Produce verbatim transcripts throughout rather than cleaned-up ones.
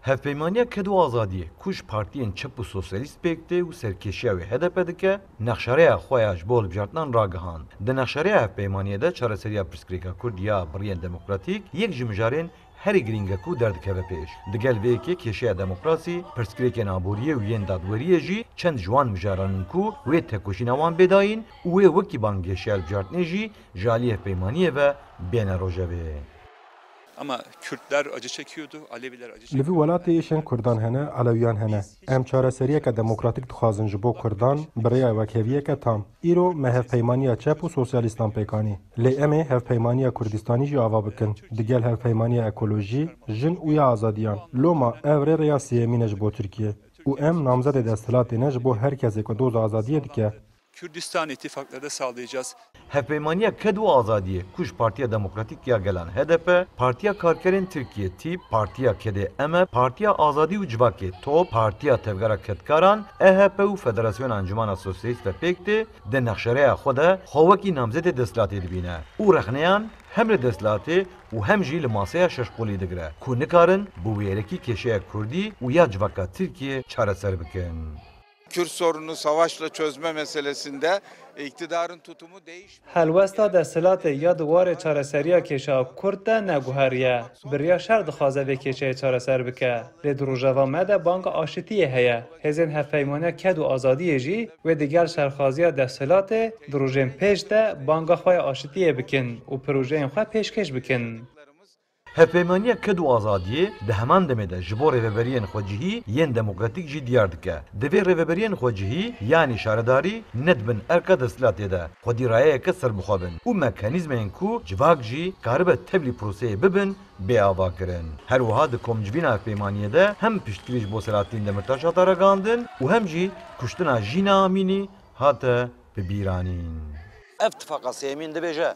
Hevpeymaniya Ked û Azadiyê, ku ji partiyên çep û sosyalîst pêk tê û serkêşiya wê H D P dike, nexşereya xwe ya ji bo hilbijartinan ragihand. Di nexşereya hevpeymaniyê de çareseriya pirsgirêka Kurd ya bi riyên demokratîk yek ji mijarên herî girîng e ku derdikeve pêş. Digel vê yekê kêşeya demokrasî, pirsgirêkên aboriyê û yên dadweriyê jî çend ji wan mijaran in ku wê tekoşîna wan bê dayîn û wê wekî bangkêşeya hilbijartinê jî ji alî hevpeymaniyê ve bêne rojevê. Ama Kürtler acı çekiyordu, Aleviler acı çekiyordu. Li vî welatê îşên Kurdan hene, Elewiyan hene. Em çareseriyeke demokratîk dixwazin ji bo Kurdan, bi rêya wekheviyeke tam. Îro me hevpeymaniya çep û sosyalîstan pêk anî. Lê em ê hevpeymaniya Kurdistanî jî ava bikin. Digel hevpeymaniya ekolojî, jin û ya azadiyan. Loma ev rê rêya sêyemîn e ji bo Tirkiye. Û em namzedê desthilatê ne ji bo her kesê ku doza azadiyê dike. Kürdistan ittifakları da sağlayacağız. Hevpeymaniya Ked û Azadiyê, ku ji Partiya Demokratîk ya Gelan H D P, Partiya Karkerên Tirkiyê, tîp, Partiya Kedê M E, Partiya Azadî û Civakê, top, Partiya Tevgera Kedkaran, E H P û Federasyona Encûmana Sosyalîst ve pêk tê, di nexşereya xwe de xwe wekî namzetê desthilatê dibîne û rexneyan hem li desthilatê û hem jî li maseya şeşqolî digire, ku nikarin bi wêrekî kêşeya Kurdî û ya civaka Tirkiyê çareser bikin. Kürt sorununu savaşla çözme meselesinde iktidarın tutumu değişmedi. Helwesta desthilatê ya di warê çareseriya kêşeya Kurd de neguheriye. Bi riya şer dixwaze vê kêşeyê çareser bike. Lê di rojeva me de banga aşitiyê heye. Hêzên Hevpeymaniya Ked û Azadiyê jî wê digel şerxwaziya desthilatê di rojên pêş de banga xwe ya aşitiyê bikin û projeyên xwe pêşkêş bikin. Hevpeymaniya Ked û Azadiyê di heman demê de ji bo rêveberiyên xwecihî yên demokratîk jî diyar dike. Divê rêveberiyên xwecihî, yanî şaredarî, nedibin erka desthilatê de, xwedî rayeyeke serbixwe bin û mekanîzmayên ku civak jî karibe tevlî proseyê bibin, bê avakirin. Her wiha di komcivîna hevpeymaniyê de hem piştgirî ji bo Selahattîn Demirtaş hate ragihandin û hem jî kuştina Jîna Amînî hate bibîranîn. Ev tifaqa sêyemîn dibêje,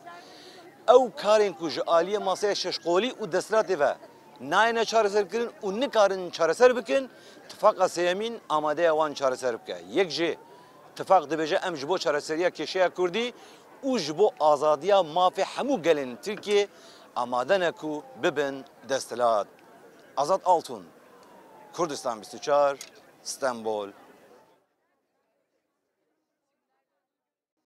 ew karên ku ji aliyê maseya şeşqolî û desthilatê ve nayêne çareserkirin û nikarin çareser bikin, tifaqa sêyemîn amade ye wan çareser bike. Yek jê, tifaq dibêje, em ji bo çareseriya kêşeya Kurdî û ji bo azadiya mafê hemû gelên Tirkiyê amade ne ku bibin desthilat. Azad Altun, Kurdistan bîst û çar, Stenbol,